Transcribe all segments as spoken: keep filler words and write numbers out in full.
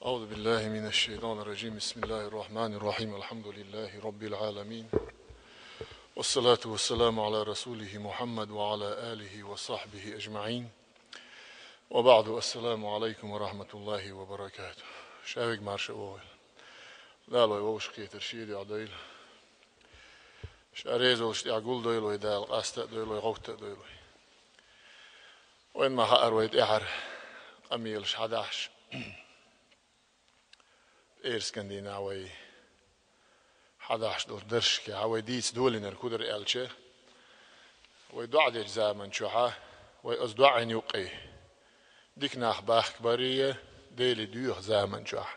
أعوذ بالله من الشيطان الرجيم. بسم الله الرحمن الرحيم. الحمد لله رب العالمين. والصلاة والسلام على رسوله محمد وعلى آله وصحبه أجمعين. وبعد، السلام عليكم ورحمة الله وبركاته. Шавиг марша вогӀил. Дала вай вовшахкхетар шеде дойла. Ша резалш тӀехь гулдойла вай Дала, къаста а дойла вай, гӀовтта а дойла вай. Вайн ма хаара вай тӀехьара къамелаш хьадахьаш. ПӀераскан дийнахь вай хьадахьаш долу даршкехь вай дийца долийнарг хӀун дара аьлча, вай доӀа дечу заман чохьа, вай оцу доӀин юккъе дика нах бахка барий, Деле доьху заман чохь.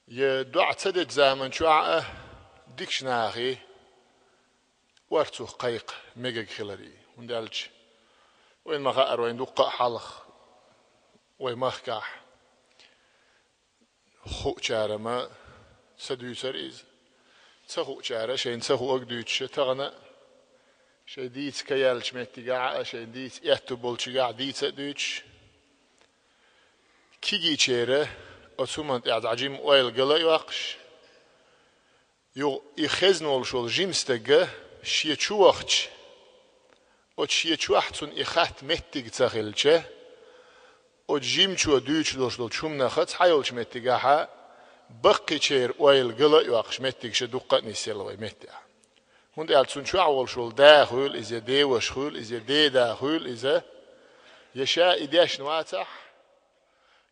Я доӀа ца дечу заман чохь а дикачу нахе орцах кхайкха мегаг хиларий. ХӀунда аьлча вайн ма хаара вайн дуккха а хьалха вай махкахь хуучара ма ца дуьйцура иза. Ца хуучара шайна ца хуург дуьйцуш, тахана а шайн дийца ка яьллачу меттигехь а, шайн дийца аьтту болчигахь дийца а дуьйцуш, кегийчеран оцу хӀуманна тӀехь дӀа жима ойла гала а йоккхуш, юха и хезна волуш волу жима стаг шен чу вахча, оцу шен чохь цунна и хатта меттиг ца хилча, оцу жимачо дуьйцуш долуш долчу хӀуманах цхьайолчу меттигехь баккхийчеран ойла гала а йоккхуш меттигаш дуккха а нисъелла вай меттехь. ХӀунда аьлча цунна чохь волуш волу да хуьлу иза, я деваша хуьлу иза, я деда хуьлу иза, я ша и дешна вацахь,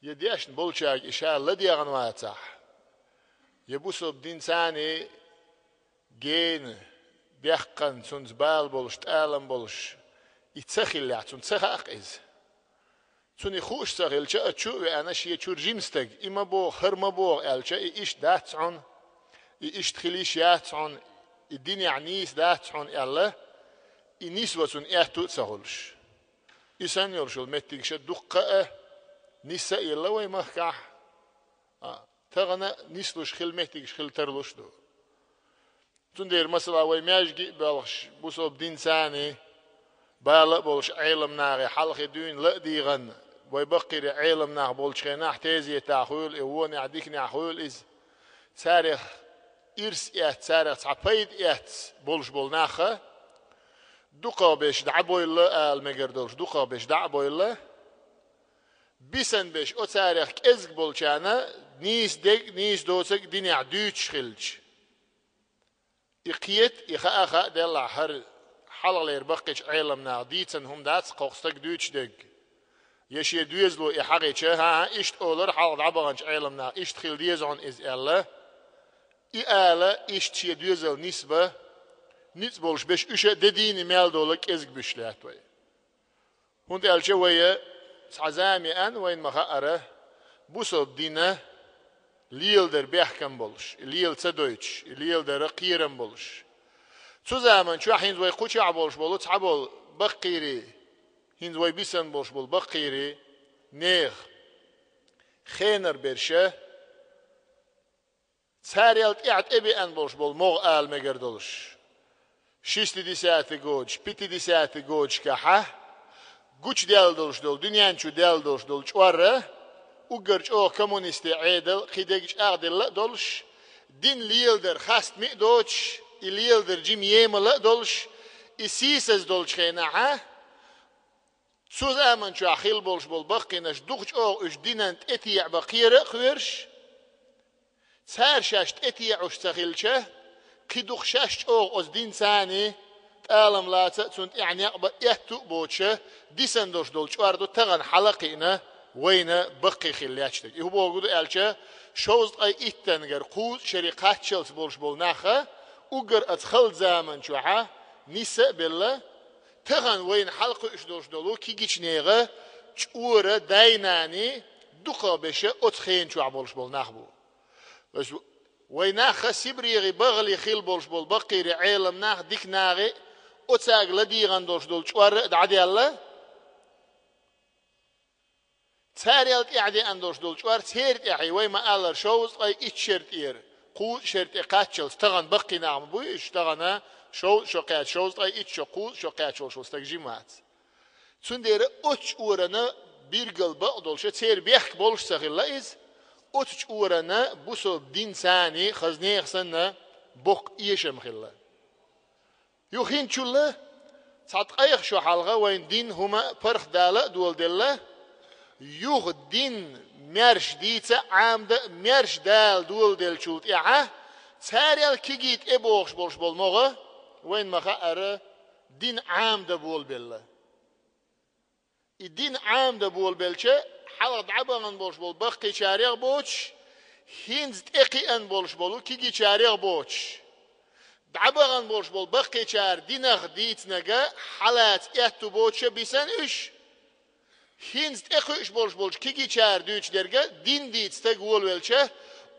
я дешна болчаьрга и ша ладегӀна вацахь, я бусалба динца гена, бехкана, цунца бала болуш, тӀалам болуш и ца хиллехь, цунна ца хаьа-кх иза. Цунна и хууш ца хилча, а чу а веана, шен чуьра жима стаг, и ма боху, хӀара ма боху аьлча, и иштта дац хьуна, и иштта хила йиш яц хьуна, и динехь нийса дац хьуна аьлла, и нисбан цунна аьтту а ца хуьлуш. И санна йолуш йолу меттигаш дуккха а нисъелла вай махкахь, а, тахана нислуш хила меттигаш хила тарлуш ду. Цундела, масала, вай маьждиге а боьлхуш, бусалба динца бала а болуш Ӏеламнахе, хьалхе дуьйна ла а дийгӀан, вай баккхийра Ӏеламнах болчу хенахь тезетахь хуьлу и, вонехь, диканехь хуьлу иза. Царах ирс эцна, царах цхьа пайда эцна болуш болу нах а, дукхах берш дӀабойла ала мегар долуш, дукхах берш дӀа а бойла, бисана берш оцарех кӀезиг болчарна нийса дерг а, нийса доцург а динехь дуьйцуш хилча, и кхета, и хаа а хаа делахь, хӀара хьалхалера баккхийчу Ӏеламнаха дийцина хӀума дац кху стага дуьйцуш дерг. Я шен доьзало и хьахийча, хӀан-хӀа, иштта олура хьалха дӀабаханчу Ӏеламнаха, иштта хила деза хьуна иза аьлла, и ала, иштта шен доьзал нисбан ницкъ болуш берш уьш а де дийна мел дола кӀезиг буьсуш лаьтта вай. ХӀунда аьлча вай цхьа зама еана, вайна ма хаара, бусалба дин леладара бехкам болуш, и лела ца дойтуш, и леладара кхерам болуш. Цу заман чохь хӀинца вай кху чохь болуш болу цхьаболу баккхийрий, хӀинца вай бисана болуш болу баккхийрий, нехан хенара берш а, царел тӀаьхьа тӀебеана болуш болу могӀа ала мегар долуш, шестидесятый годаш, пятидесятый годашкахьа гучудаьлла долуш долу, дуьнен чу даьлла долуш долу чкъор а, уггар чӀогӀа коммунистийн Ӏедал кхидерг чӀагӀделла а долуш, дин леладара хастам а доцуш, и леладара жима емал а долуш, и сийсаз долчу хенахьа, цу заман чохь хилла болуш болу баккхийнаш дукха чӀогӀа уьш динан тӀетеӀа бан кхера а кхоьруш, цара шаьш тӀетеӀуш ца хилча, кхин дукха шаьш чӀогӀа оцу динца тӀалам лаца а, цунна тӀехь некъ бан аьтту а боцуша, дисана долуш долу чкъор ду тахана хьала а кхиъна вайна баккхий хилла лаьтташ дерг. И хӀун бохург ду аьлча, шовзткъе иттангара кхузткъа шаре кхаччалц болуш болу нах а, уггар оцу халла заман чохьа нис а белла, тахана вайна хьалакхуьуш долуш долу кегийчу нехан чкъора дай-наний дукхах берш оцу хенан чохь болуш болу нах бу. Ас вай нах а СибрегӀи, БагӀали хилла болуш болу баккхийрий, Ӏеламнах, дика нахи, оцаьрга ладийгӀан долуш долу чкъор а дӀадаьлла, царел тӀаьхьа деана долуш долу чкъор церан тӀаьхье, вай ма-аллара, шовзткъе итт шер тӀера кхузткъа шер тӀе кхаччалц тахана баккхий нах ма буй уьш, тахана шовзткъа шо кхаьчча, шовзткъе итт шо, кхузткъа шо кхаьчча волуш волу стаг жима вац. Цундела оцу чкъорана биргал бакъдолуша церан бехк болуш ца хилла иза, оцу чкъурана бусалба динца хаза нехан санна боккха эшам хилла. Юха хӀинцачул а цхьа ткъайх шо хьалха вайн дин хӀума а паргӀатдала а доладелла, юха дин маьрша дийца а, Ӏамда а маьрша дала доладеллачул тӀаьхьа, царел кегий тӀебогӀуш болуш болу могӀа, вайна ма-хаъара, дин Ӏамда болабелла. И дин Ӏамда болабелча, хьалха дӀабахана болуш болу баккхийчарех а боцуш, хӀинца тӀекхиъна болуш болу кегийчарех а боцуш, дӀабахана болуш болу баккхийчара динах дийцинарг хьалаца аьтту боцуша бисна уьш. ХӀинца тӀекхуьуш болуш болчу кегийчара дуьйцу дерг дин дийца стаг волавелча,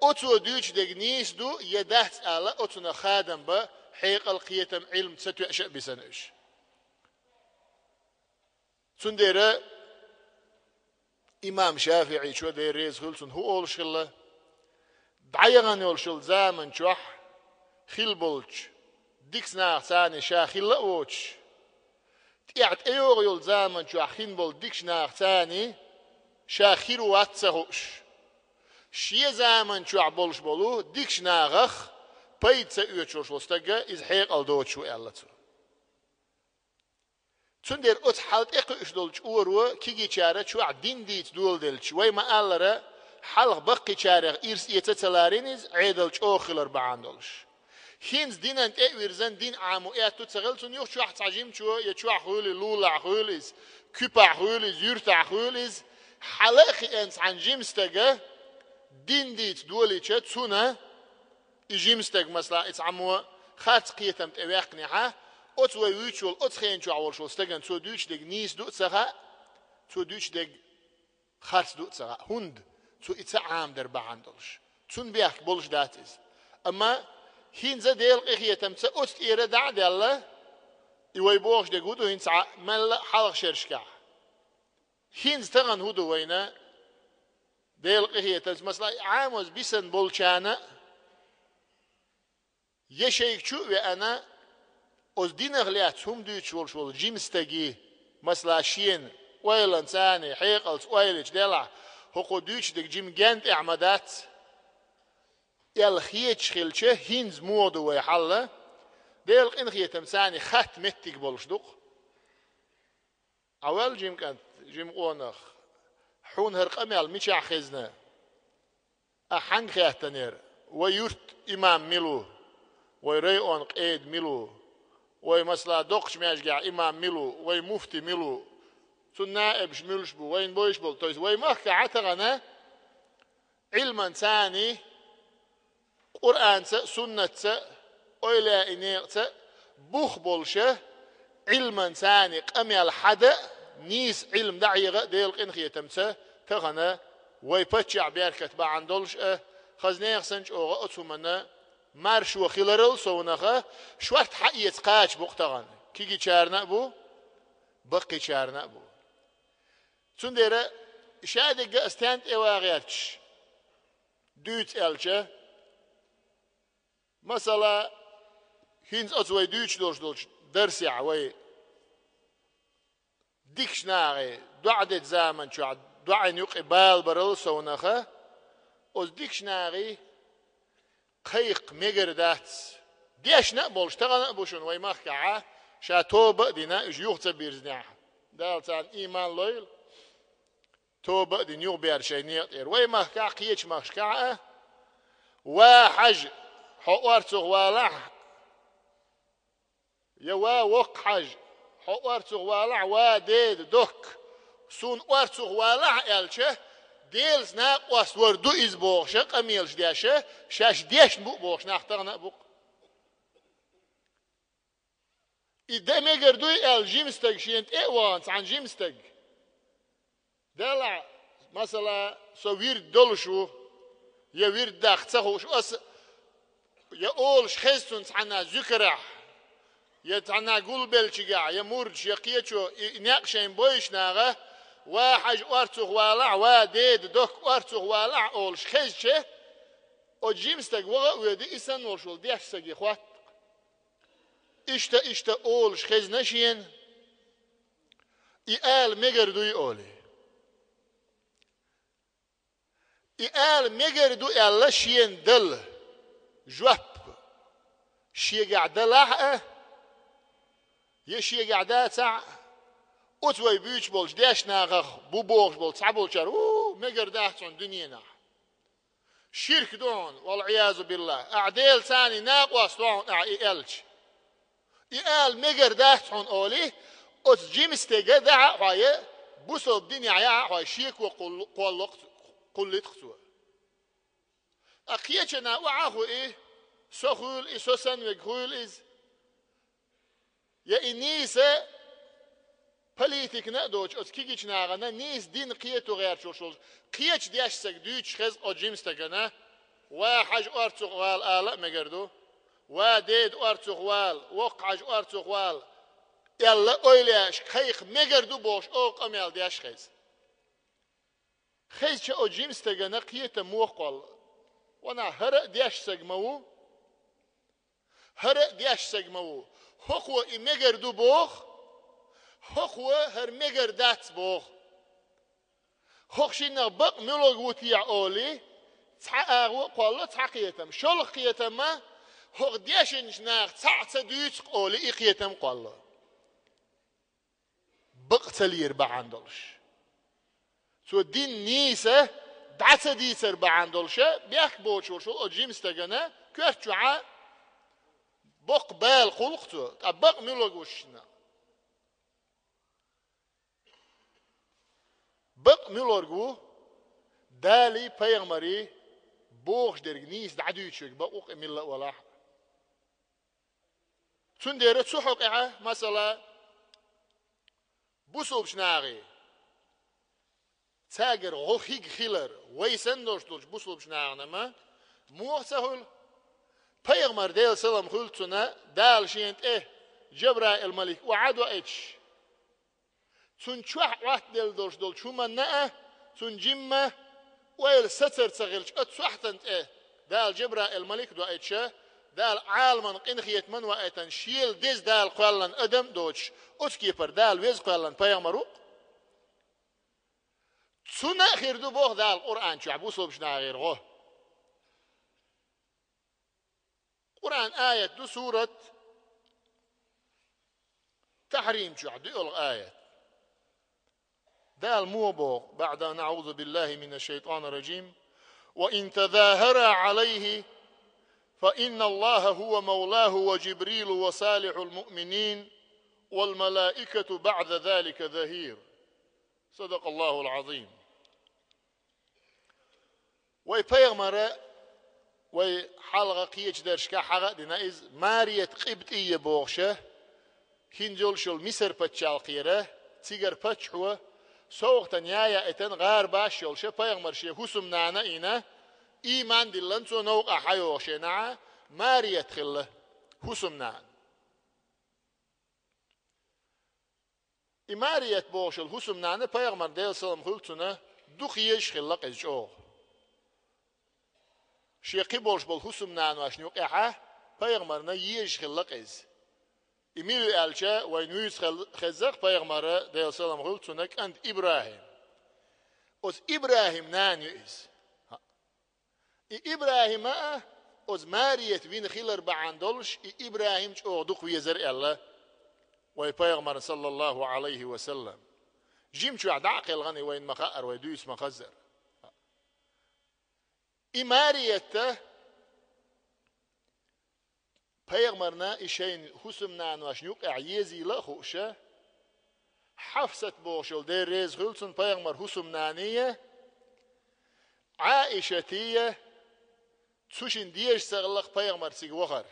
оцо дуьйцу дерг нийса ду я дац аьлла, оцунах хадам бан хьекъал, кхетам, Ӏилма ца тоьуша а бисна уьш. Цундела имам ШафиӀичо, Дела реза хуьлда цунна, хӀун олуш хилла: дӀаяхана йолуш йолу заман чохь хилла болчу дикачу нахаца ша хилла а воцуш, тӀаьхьа тӀейогӀу йолу заман чохь хин болу дикачу нахаца ша хир вац ца хууш, шен заман чохь болуш болу дикачу нахах пайда ца оьцуш волуш волу стаг иза хьекъал доцуш ву, аьлла цо. Цундела оцу хьал тӀекхуьуш долу чкъуро кегийчара чохь дин дийца доладелча, вай ма-аллара, хьалха баккхийчарех ирс эца а ца ларийна иза, Ӏедал чӀогӀа хилар бахьана долуш. ХӀинца динан тӀе а вирзина, дин Ӏамо аьтту ца хилла, цунна юха чохь цхьа жимачо я чохь хуьлий, лулахь хуьлий иза, куьпахь хуьлий иза, юьртахь хуьлий иза, хьала а хиъна цхьана жима стага дин дийца долийча, цунна и жима стаг, масала, и цхьаммо харц кхетам тӀе ваьккхинехь, оцу вай вуьйцуш волу, оцу хенан чохь волуш волу стагана цо дуьйцу дерг нийса ду а ца хаьа, цо дуьйцу дерг харц ду а ца хаьа. ХӀунда? Цо и ца Ӏамадар бахьана долуш. Цунна бехк болуш дац иза. Амма хӀинца Делан къинхетамца оцу тӀера дӀа а даьлла, и вай бохуш дерг хӀун ду хӀинца, мелла а хьалха шерашкахь. ХӀинца тахана хӀун ду вайна? Делан къинхетамца, масала, и Ӏамоз бисина болчарна а, я шайга чу а веана, оцу динах лаьцна хӀума дуьйцуш волуш волу жима стаге, масала, шена ойланца а, хьекъалца ойла йича, делахь, хӀокхо дуьйцуш дерг жима гена тӀехь ма дац, аьлла хеташ хилча, хӀинца муха ду вай хьал? Делан къинхетамца хатта меттиг болуш ду-кх. Ӏа ваьлла, жима кӀант, жима къонах, хьуна хӀара къамел мичахь хезна? Ахь хьанга хаьттинера? Вай юьртан имам мила ву? Вай районан къеда мила ву? Вай, масала, доккхачу маьждигехь имам мила ву? Вай муфти мила ву? Цуьнан наибаш муьлш бу? Вайна бовзуш болу, то есть вай махкахь а тахана Ӏилманца а, Къуръанца а, суннатца а, эвлаяийн некъаца а бух болуша, Ӏилманца а къамел хьада а, нийса Ӏилма дӀахьеха а Делан къинхетамца тахана вай паччахь беркат бахьана долуш а, хаза нехан санна чӀогӀа оцу хӀуманна маршо хиларал совнаха, шорта хьаэца кхача бу-кх тахана. Кегийчарна а бу, баккхийчарна а бу. Цундела шадерг а стенна тӀе ван гӀерташ дуьйцу аьлча, масала, хӀинца оцу вай дуьйцуш долуш долчу дарсехь вай дикачу нахе доӀа дечу заман чохь доӀина юкъе бала барал совнаха, оцу дикачу нахе кхайкха мегар дац. Дешна а болуш, тахана а бу шуна вай махкахь а, ша тоба а дина, уьш юха ца бирзинехь, Дала царна ийман лойла, тоба а дина юхаберза шайн некъа тӀера. Вай махкахь а, кхечу махкашкахь а: «Ва Хьажа, хьо орцах валахь, я ва воккха Хьажа, хьо орцах валахь, ва деда, докка, суна орцах валахь», — аьлча, Делаца накъост вар ду иза бохуша, къамелаш деш, шаьш дешна бу а бохуш нах тахана а бу-кх. И дан мегар дуй аьлла жима стаг шена тӀе а вахана, цхьана жима стаг: «Делахь, масала, со вирд долуш ву, я вирд даккха ца хууш аса, я олуш хеза цунна цхьанна зуькарахь, я цхьанна гулбелчигахь, я мурдаш, я кхечо, и, и некъ шайн бойуш наха: „Ва Хьажа, орцах валахь, ва деда, докка, орцах валахь“, — олуш хезча, оцу жима стаг ваха а воьду, и санна волуш волу дешна стаге хотту: „Иштта, иштта олуш хезна шена, и ала мегар дуй?“ — олий. И ала мегар ду аьлла шена дала жоп. Шегахь далахь а, я шегахь дацахь а, оцу вай буьйцуш болчу дешнахах бу бохуш болу цхьаболчара: «У, мегар дац хьуна дуьненахь. Ширк ду хьуна, вал-Ӏиязу биллахь. Ахь Делаца накъост ву хьуна ахь и аьлча». И ала мегар дац хьуна олий, оцу жима стеган дахьа а хьо я, бусалба динехь яхьа а хьо, шеко кхуллу-, кхоллакх-, кхуллитх цо. Ткъа кхечанна охьа а хуьлу и, со хуьлу и, со санна верг хуьлу иза. Я и нийса политикана а доцуш, оцу кегийчу нахана нийса дин кхето гӀерташ волуш волчу кхечу дешна стага дуьйцуш хеза оцу жима стагана: «Ва, хьажа орцах вала», ала а мегар ду. «Ва, деда орцах вала, воккха хьажа орцах вала», аьлла, ойла еш кхайкха мегар ду бохуш, оха къамел деш хеза. Хезча оцу жима стагана кхетам муха кхолла? Ванах, хӀара а дешна стаг ма ву. ХӀара а дешна стаг ма ву. ХӀокхо и мегар ду боху, хӀокхо хӀара мегар дац боху. ХӀокху шиннах бакъ муьлхарг ву техьа олий, цхьа агӀо а кхолла, цхьа кхетам. ШолгӀа кхетам ма, хӀокху дешначу наха цхьаъ ца дуьйцу-кх олий, и кхетам а кхолла. Бакъ ца лийр бахьана долуш. Цо дин нийса дӀа ца дийцар бахьана долуша, бехк боцуш волуш волу оцу жима стагана коьрта чохьа боккха бала кхуллу-кх цо, ткъа бакъ муьлхарг ву шуна? Бакъ муьлхарг ву? Далий, пайхамарий бохуш дерг нийса дӀадуьйцуш верг бакъ ву-кх и, милла а валахь. Цундела цу хьокъехь, масала, бусалбачу нахе, цаьргара гӀо хиг хилар, вай санна долуш долчу бусалбачу нахана ма муха ца хуьлу? Пайхамар, Делан салам хуьлу цунна, Дала шена тӀе Жабраил-малик охьа а доуьйтуш, цунна чохь Ӏоттаделла долуш долчу хӀуманна а, цунна жимма ойла сацар ца хилча, оцу сохьтана тӀе Дала Жабраил-малик а доуьйтуша, Дала Ӏаламан къинхетаман а ваийтина, шел деза Дала кхоьллина адам а доцуш, оцу кепара Дала веза кхоьллина пайхамар ву-кх. Цунна а хир ду боху Дала Къуръан чохь бусалбачу нахера гӀо. Къуръан аят ду, сурат Тахьрим чохь, доьалгӀа аят. Дала муха боху, بعد أن أعوذ بالله من الشيطان الرجيم: وإن تظاهرا عليه فإن الله هو مولاه وجبريل وصالح المؤمنين والملائكة بعد ذلك ظهير. صدق الله العظيم. Вай пайхамара, вай хьалха кхечу даршка хьаха а дина иза, Марията Къибтийя бохуша, хӀинца йолуш йолу Мисар пачхьалкхера, цигара паччахьо, совгӀатана яа яийтина гӀарабаш а йолуша, пайхамар шен хӀусамнана а йина, ийман а диллина, цо новкъахь хьайогӀу шен нахьа, Марият хилла, хӀусамнана. И Марият бохуш йолу хӀусамнана пайхамар, Делан салам хуьлу цунна, дукха езаш хилла-кх иза чӀогӀа. Шен кхин болуш болу хӀусамнаношна юкъехьа пайхамарна езаш хилла-кх иза. И мила ю аьлча, вайна вуьйцу хел-, хезза-кх пайхамара, Делан салам хуьлу цунна, кӀант ИбрахӀим. Оцу ИбрахӀим нана ю иза. И ИбрахӀима а оцу Марията вина хилар бахьана долуш, и ИбрахӀим чӀогӀа дукха везара аьлла вай пайхамарна, саллаллаху Ӏалайхи ва саллам. Жимчохь дӀа а кхелхана, и вайна ма хаъара, вай дуьйцу ма хаззара. И Марията пайхамарна и шайна хӀусамнаношна юкъехь езийла а хууша, Хьафсат бохуш йолу, Дела реза хуьлу цунна, пайхамар хӀусамнанийя, Ӏаишатийя, цу шина дезаш ца хилла-кх пайхамар цига вахар.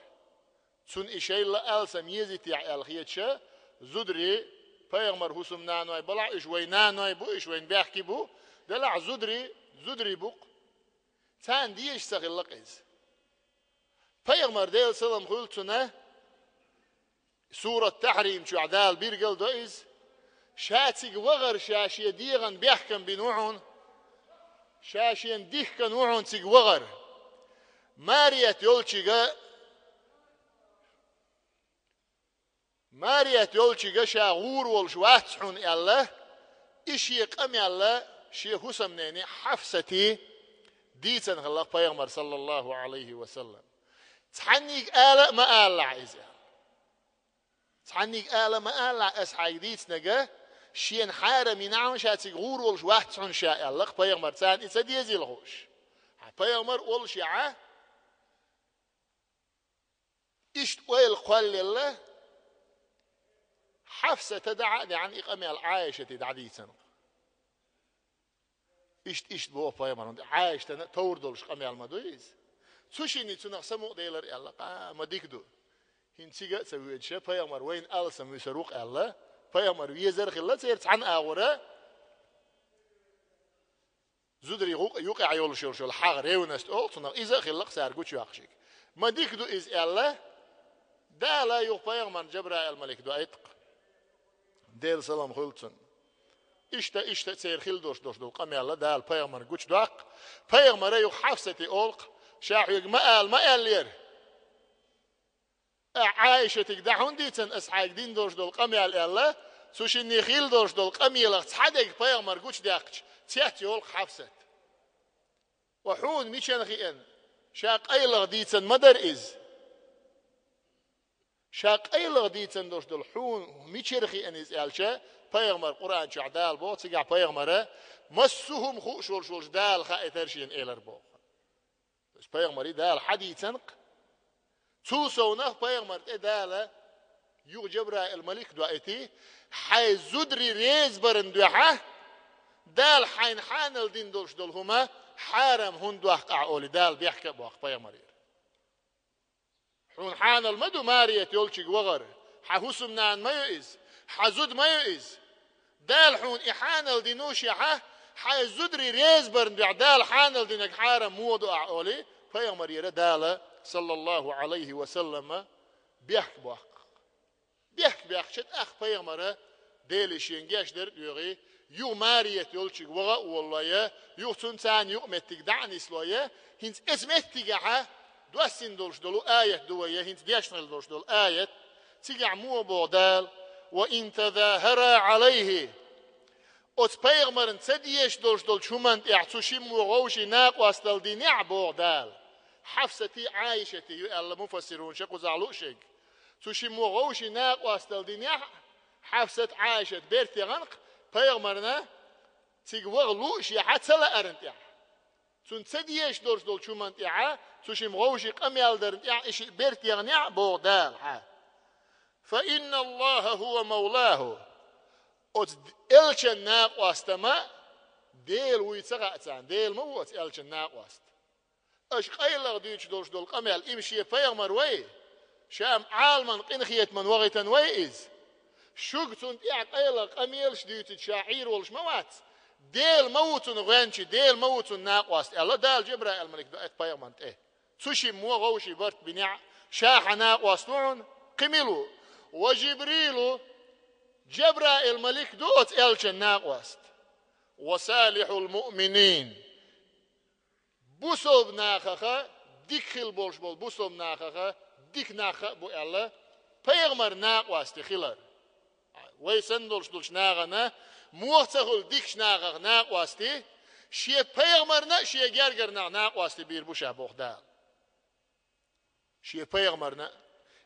Цунна и шайла алсам езийтехьа аьлла хеташа, зударий, пайхамар хӀусамнаной балахь, уьш вайн наной бу, уьш вайн бехке бу, делахь зударий, зударий бу-кх. Царна дезаш ца хилла-кх иза. Пайхамар, Делан салам хуьлу цунна, сурат Тахьрим чохь Дала биргал до иза, ша цига вахар ша шен дегӀан бехкам бина ву хьуна, ша шена дихкан ву хьуна цига вахар. Марият йолчига, Марият йолчига ша гӀур волуш вац хьуна аьлла, и шен къамел шен хӀусамнене Хьафсати Дийцина хилла пайхамар, саллаллаху Ӏалайхи ва саллам. Цхьанниг ала а ма алалахь иза. Цхьанниг ала а ма алалахь, ас хьайга дийцинарг, шена хьарам йина хьуна ша, цига гӀур волуш вац хьуна ша, аьлла пайхамар, царна и ца дезийла хууш. Хьан пайхамар олуш яхьа, иштта ойла кхоллаелла, Хьафсата дӀа а деана и къамел Ӏайшате дӀадийцина. Иштта, иштта боху пайхамар, хӀунда Ӏайшатана товр долуш къамел ма ду иза. Цу шинна цунах самукъаделира аьлла, къа ма дика ду. ХӀинца цига а ца воьдуша, пайхамар вайна алсам вуьсур ву-кх аьлла, пайхамар везар а хилла церан цхьана агӀора, зударий гӀу-, юкъехь йолуш йолуш йолу хьагӀ, ревность олу цунах, иза а хилла-кх цара гучуйоккхуш. Ма дика ду иза аьлла, Дала юха пайхамарна Жабраил-малик доуьйту-кх. Делан салам хуьлда цунна. Иштта, иштта церан хилла долуш долуш долу къамел Дала пайхамарна гучудоккху. Пайхамара юха Хьафсате олу-кх, ша хьоьга ма ала ма аьллера. Ахь Ӏайшатига дӀа хӀунда дийцина ас хьайга дина долуш долу къамел аьлла, цу шинна хилла долуш долу къамелах цхьа дерг пайхамарна гучудаьккхича, цецйолу-кх Хьафсат. Ва хьуна мичара хиъна, ша къайлагӀа дийцина ма дара иза. Ша къайлагӀа дийцина долуш долу хьуна мичара хиъна иза аьлча, пайхамар Къуръан чохь Дала боху, цигахь пайхамара массо а хӀума хууш волуш волчу Дала хаийтара шена элира боху. Пайхамаре Дала хьадийцина-кх. Цул совнах пайхамар тӀе Дала юха Жабраил-малик доуьйтий, хьайн зударий резабаран дуьхьа, Дала хьайна хьанал дина долуш долу хӀума хьарам хӀунда доккху ахь олий, Дала бехке а боккху пайхамарера. Хьуна хьанал ма ду Марията йолчуьнга вахар, хьан хӀусамнана ма ю иза, хьан зуда ма ю иза. Дала хьуна и хьанал дина ву шехьа, хьайн зударий резабаран дуьхьа Дала хьанал динарг хьарам муха ду ахь олий, пайхамарера Дала, саллаллаху Ӏалайхи ва саллама, бехк боккху. Бехк баьккхича тӀаккха пайхамара, Деле шена гечдар а доьгӀий, юха Марията йолчуьнга ваха а волалой, юха цунна царна юкъаметтиг дӀа а нислой, хӀинца эца меттигехьа доссина долуш долу аят ду вай, хӀинца дешна хила долуш долу аят, цигахь муха боху Дала: «Ва ин тазахара Ӏалайхи». Оцу пайхамарна ца дезаш долуш долчу хӀуманна тӀехь цу шиммо вовшийн накъостал динехь а, боху Дала. Хьафсатий, Ӏайшатий ю аьлла муфассирунаша кхузахь луъушерг. Цу шиммо вовшийн накъостал динехь а, Хьафсат, Ӏайшат берт яхана-кх, пайхамарна цига ваха лууш яхьа ца лаарна тӀехь. Цунна ца дезаш долуш долчу хӀуманна тӀехьа, цу шиммо вовшийн къамел дарна тӀехь и шиъ берт яханехь а, боху Дала, хьа. «Фа инна Аллаха хӀува мавлаху». Оцу элчан накъостам а Дела вуй ца хаьа царна, Дела ма ву оцу элчан накъост. Аша къайлагӀа дуьйцуш долуш долу къамел, имма шен пайхамар вай, ша-м Ӏаламан къинхетаман вахийтина вай иза. Шуьга цунна тӀехь къайлагӀа къамелаш дуьйцуьйтуш ша Ӏийр волуш ма вац. Дела ма ву цунна гӀоьнчий, Дела ма ву цунна накъост аьлла, Дала Жабраил-малик доуьйту пайхамарна тӀе. Цу шиммо вовшийн барт бинехь а, ша хьан накъост ву хьуна, кхин мила ву? Ва Жибрилу, Жабраил-малик ду оцу элчан накъост. «Ва салихьул муъминин». Бусалба нахаха, дика хила болуш болу бусалба нахаха дика нах а бу аьлла, пайхамар накъостий хилар. Вай санна долуш долчу нахана муха ца хуьлу дикачу нахах накъостий, шен пайхамарна а, шен гергара нах накъостий бийр бу ша, боху Дала. Шен пайхамарна а.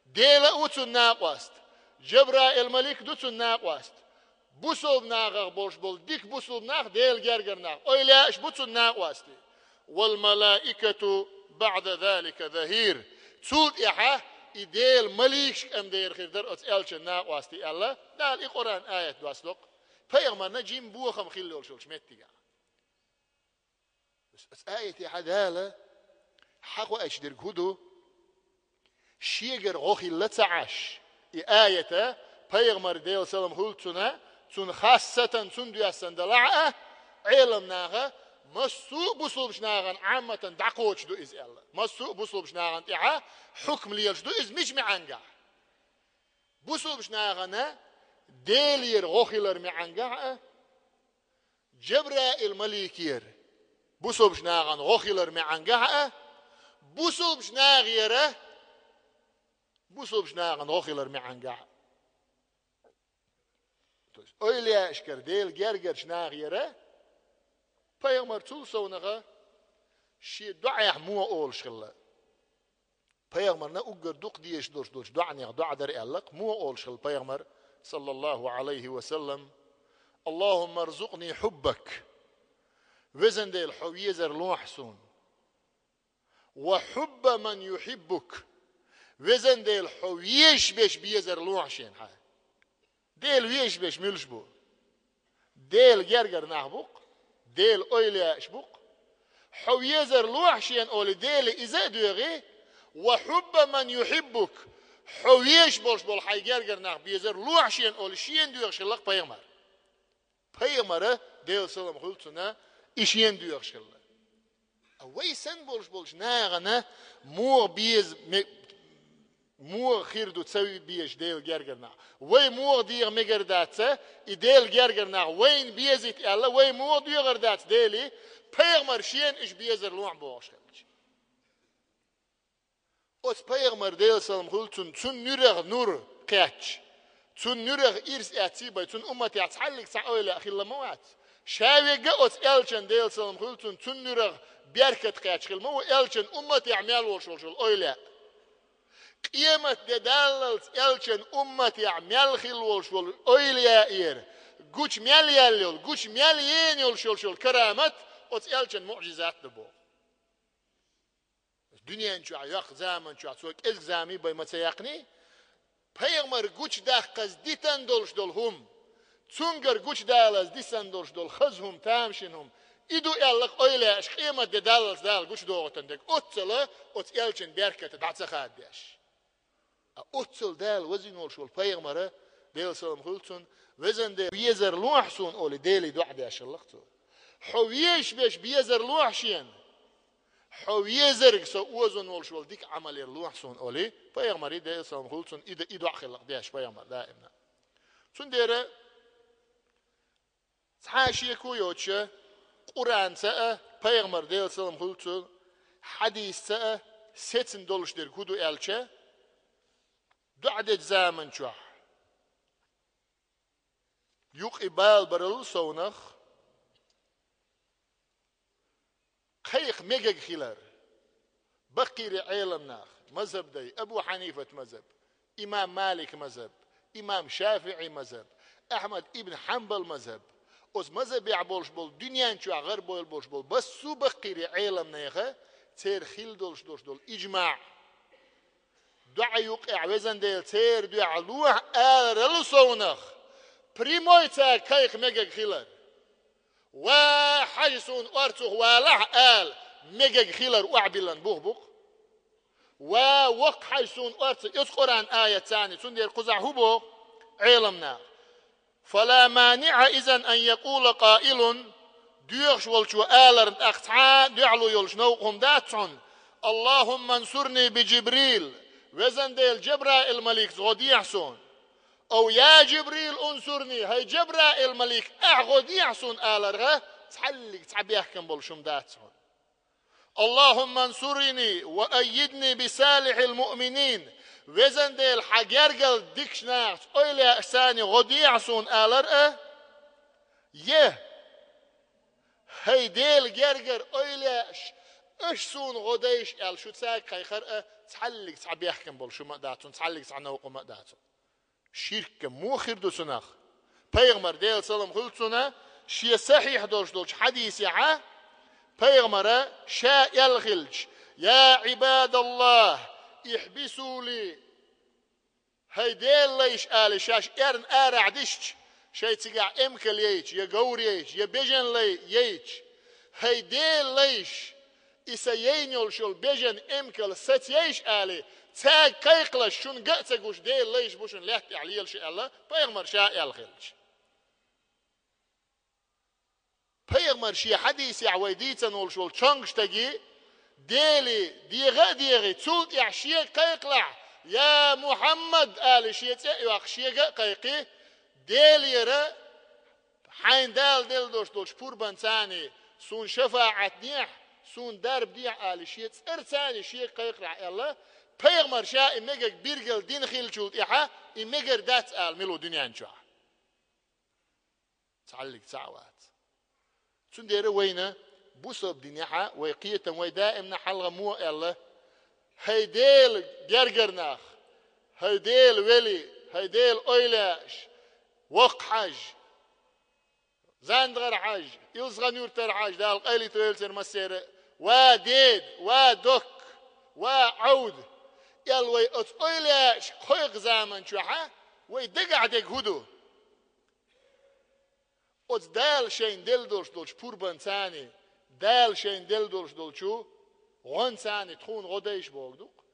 Дела а ву цунна накъост. Жабраил-малик ду цунна накъост. Бусалба нахах болуш болу дика бусалба нах, Делан гергара нах, эвлаяаш бу цунна накъостий. «Вал малаикату баъда залика захир». Цул тӀаьхьа и Делан маликаш кӀам дера хир дара оцу элчан накъостий аьлла, Дала и Къуръан аят доссадо-кх. Пайхамарна жимма бохам хилла йолуш йолчу меттигехь. Аса аятехьа Дала хьакхоачдерг хӀун ду? Шегара гӀо хилла ца Ӏаш, и аята пайхамар, Делан салам хуьлда цунна, цунна хассатан цунна доьссина далахь а, Ӏеламнаха, массо а бусулбачу нахана Ӏамматан дӀакхочуш ду иза аьлла. Массо а бусулбачу нахана тӀехьа хьукм лелаш ду иза мича маьӀангахь? Бусулбачу нахана Делера гӀо хилар маьӀангахь а, Жабраил-маликера бусулбачу нахана гӀо хилар маьӀангахь а, бусулбачу нахера бусулбачу нахана гӀо хилар маьӀангахь а. То есть эвлияашкара, Делан гергарчу нахера, пайхамар цул совнаха, Шен доӀаехь муха олуш хилла? Пайхамарна уггар дукха дезаш долуш долчу доӀанех доӀа дара аьлла-кх, муха олуш хилла пайхамар, саллаллаху Ӏалайхи ва саллам: «Аллахумма рзукъни хьуббак». Везан Дела, хьо везар лохьа суна. «Ва хьубба ман юхьиббук». Везан Дела, хьо везаш берш безар лохьа шена хьан. Дела везаш берш муьлш бу? Дела гергара нах бу-кх, Дела эвлаяаш бу-кх. Хьо везар лохьа шена олий, Дела иза а доьгӀий, «ва хьубба ман юхьиббук», хьо везаш болуш болу хьайн гергара нах безар лохьа шена олий, шена доьгӀуш хилла-кх пайхамар. Пайхамара, Делан салам хуьлда цунна, и шена доьгӀуш хилла. А вай санна болуш болчу нахана муха беза ме-, муха хир ду ца безаш Делан гергара нах? Вай муха дегӀан мегар дац, и Делан гергара нах вайна безийта аьлла, вай муха доьгӀур дац Деле, пайхамар шена уьш безар лохьа бохуш хилча? Оцу пайхамар, Делан салам хуьлда цунна, цунна нуьрах нур кхаьчча, цунна нуьрах ирс эцций бай, цунна умматехь цхьаллиг цхьа эвлаяъ хилла ма вац. Ша вегга оцу элчан, Делан салам хуьлда цунна, цунна нуьрах беркат кхаьчча хилла ма ву элчан умматехь мел волуш волуш волу эвлаяъ. Къемат де даллалц элчан умматехь мел хилла волуш волу эвлаяъера гучу мел яьлла йолу, гучу мел ена йолуш йолуш йолу карамат оцу элчан муъжизат ду боху. Дуьнен чохь йоккха заман чохь цо кӀезиг замий бай ма ца яьккхиний, пайхамар гучудаккхаза дитан долуш долу хӀума, цуьнгара гучудалаза дисан долуш долу хаза хӀума, тамашийна хӀума, и ду аьлла-кх эвлаяаша къемат де даллалц Дала гучудохуьйтун дерг, оццала оцу элчан беркат дӀа ца хаддеш. А оццал Дала вазийна волуш волу пайхамара, Делан салам хуьлда цунна, везан Дела, везар лохьа суна олий, Деле доӀа деш хилла-кх цо. Хьо везаш берш безар лохьа шена. Хьо везарг со озон волуш волу дика Ӏамал яр лохьа суна олий, пайхамаре, Делан салам хуьлда цунна, и д-, и доӀа хилла-кх деш пайхамар даимна. Цундела цхьа а шеко йоцуша, Къуранца а, пайхамар, Делан салам хуьлда цунна, хьадисца а сецна долуш дерг хӀун ду аьлча, доӀа дечу заман чохь юкъе бала барал совнах кхайкха мегаг хилар. Баккхийре Ӏеламнах, мазхаб дай, Абу Хьанифат мазхаб, имам Малик мазхаб, имам ШафиӀи мазхаб, Ахьмад ибн Хьанбал мазхаб, оцу мазхабехь болуш болу, дуьнен чохь гӀарбойла болуш болу массо а баккхийре Ӏеламнеха, церан хилла долуш долуш долу иджмаъ. ДоӀа юккъехь, везан Дела, церан дуьхьа лохьа аларал совнах, прямой цаьрга кхайкха мегаг хилар. «Ва, хьажа суна орцах валахь», — ала мегаг хилар охьабиллина бух бу-кх. «Ва, воккха хьажа суна орцах», — оцу Къуръан аятца а, цундела кхузахь хӀун боху Ӏеламнаха? «Фала маниӀа изан ан якъула къаилун», доьхуш волчо аларна тӀаккха цхьа а дуьхьало йолуш новкъа хӀума дац хьуна: «Аллахумма ансурни би Джибрил», везан Дела, Джабраил-маликца гӀо дехьа суна. «Ав я Джибрил унсурни», хӀай Джабраил-малик, ахьа гӀо дехьа суна аларга, цхьаллиг цхьа бехкам болуш хӀума дац хьуна. «Аллахумма ансурни ва аййидни би салихьил муъминин», везан Дела, хьан гергал дикачу нахаца, эвлаяашца гӀо дехьа суна алар а, е, хӀай Дела гергара эвлаяаш, аша суна гӀо дайша аьлла, шу цаьрга кхайкхар а, цхьаллиг цхьа бехкам болуш хӀума а дац хьуна, цхьаллиг цхьа новкъа хӀума а дац хьуна. Ширк муха хир ду цунах? Пайхамар, Делан салам хуьлда цунна, шен сахьихь долуш долчу хьадисехь, пайхамара ша аьлла хилча: «Я Ӏибадаллах, ихьбисули», хӀай Делан лайш, ала шаьш эрна арахь дисча, шайн цигахь эмкал яйча, я говр яйча, я бежан лай яйча, хӀай Делан лайш, и сан яйна йолуш йолу бежан, эмкал саца яйша, ала, цаьрга кхайкхалаш, шуна ган а ца гуш, Делан лайш бу шуна лаьтта тӀехь лелаш аьлла, пайхамар ша аьлла хилча. Пайхамар шен хьадисехь вай дийцан волуш волу чонгуш стаге, Деле дегӀа а дегӀий, цул тӀаьхьа шега кхайкхалахь: «Я Мухьаммад», ала шен цӀе а йоккхуш, шега а кхайкхий: «Делера, хьайна Дала делла долуш долчу пурбанца суна шафаӀат дехьа, суна дарба дехьа», ала шен цӀарца шега кхайкхалахь аьлла, пайхамар ша и мегаг биргал дина хиллачул тӀаьхьа и мегар дац ала мила ву дуьнен чохь? Цхьаллиг цхьа а вац. Цундела вайна Бусалба динехьа вай кхетам, вай даимна хьалха мо аьлла: «ХӀай Дела гергара нах, хӀай Дела вели, хӀай Дела эвлаяаш, Воккха-Хьажа, ЗандагӀара-Хьажа, Илсхан-Юртара-Хьажа, Дала къайле тойла церан массеран а, ва деда, ва докка, ва Ӏовда», аьлла вай оцу эвлаяашка кхойкху заман чохьа вай дагахь дерг хӀун ду? Оцу Дала шайна делла долуш долчу пурбанцаний, Дала шайна делла долуш долчу гӀонцаний тхуна гӀо дайша бохург ду-кх.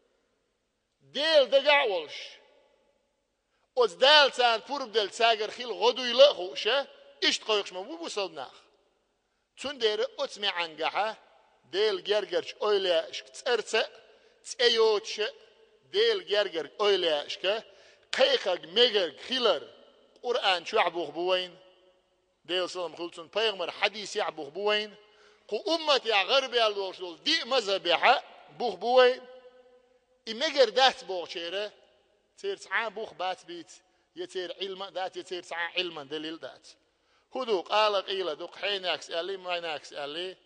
Дела дагахь а волуш, оцу Дала царна пурба делла цаьргара хила гӀо дуйла а хууша, иштта кхойкхуш ма бу бусалба нах. Цундела оцу маьӀнехьа Делан гергарчу эвлаяашка цӀарца а, цӀе йоцуша а, Делан гергарчу эвлаяашка кхайкхарг мегарг хилар Къуръан чохь бух бу вайна. Делан салам хуьлда цунна, пайхамар хьадисехь бух бу вайна. Кху умматехь гӀарабаьлла волуш долу диъ мазхӀабехьа бух бу вайна. И мегар дац бохучеран, церан цхьа а бух бац бийца, я церан Ӏилма а дац, я церан цхьа а Ӏилман далил а дац. ХӀун ду, къала къийла ду-кх, Хьенакс аьллий, Майнакс аьллий,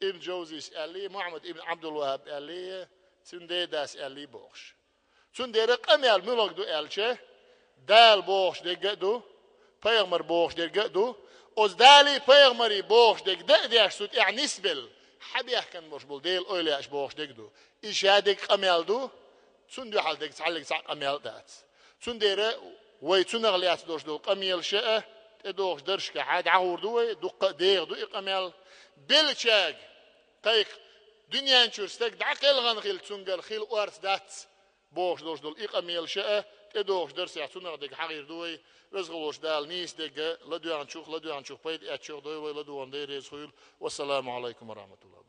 Ибн Джовзис аьллий, Мухьаммад ибн Ӏабдулваххаб аьллий, цуьнан дедас аьллий бохуш. Цундела къамел муьлхарг ду аьлча, Дала бохуш дерг а ду, пайхамар бохуш дерг а ду. Оцу Далий пайхамарий бохуш дерг дан а деш цу тӀехь нисбелла, хьан бехкан болуш болу Делан эвлаяаш бохуш дерг а ду. Иза ша дерг къамел ду, цунна дуьхьал дерг цхьаллиг цхьа а къамел а дац. Цундела вай цунах лаьцна долуш долу къамелаша а, тӀедогӀучу дарсашкахьа дӀахьур ду вай, дуккха а дегӀан ду и къамел. Беллачаьрга кхайкха, дуьнен чуьра стаг дӀакхелхина хилча, цуьнгара хила орца дац бохуш долуш долу и къамелаша а, тӀедогӀучу дарсехь цунах дерг хьахийр ду вай. Веза волчу Дала нийса дерг ладоьгӀначух, ладоьгӀначух пайда эцначух дойла вай, ладогӀарна Дела реза хуьлда. Вассаламу Ӏалайкум ва рахьматуллахӀ.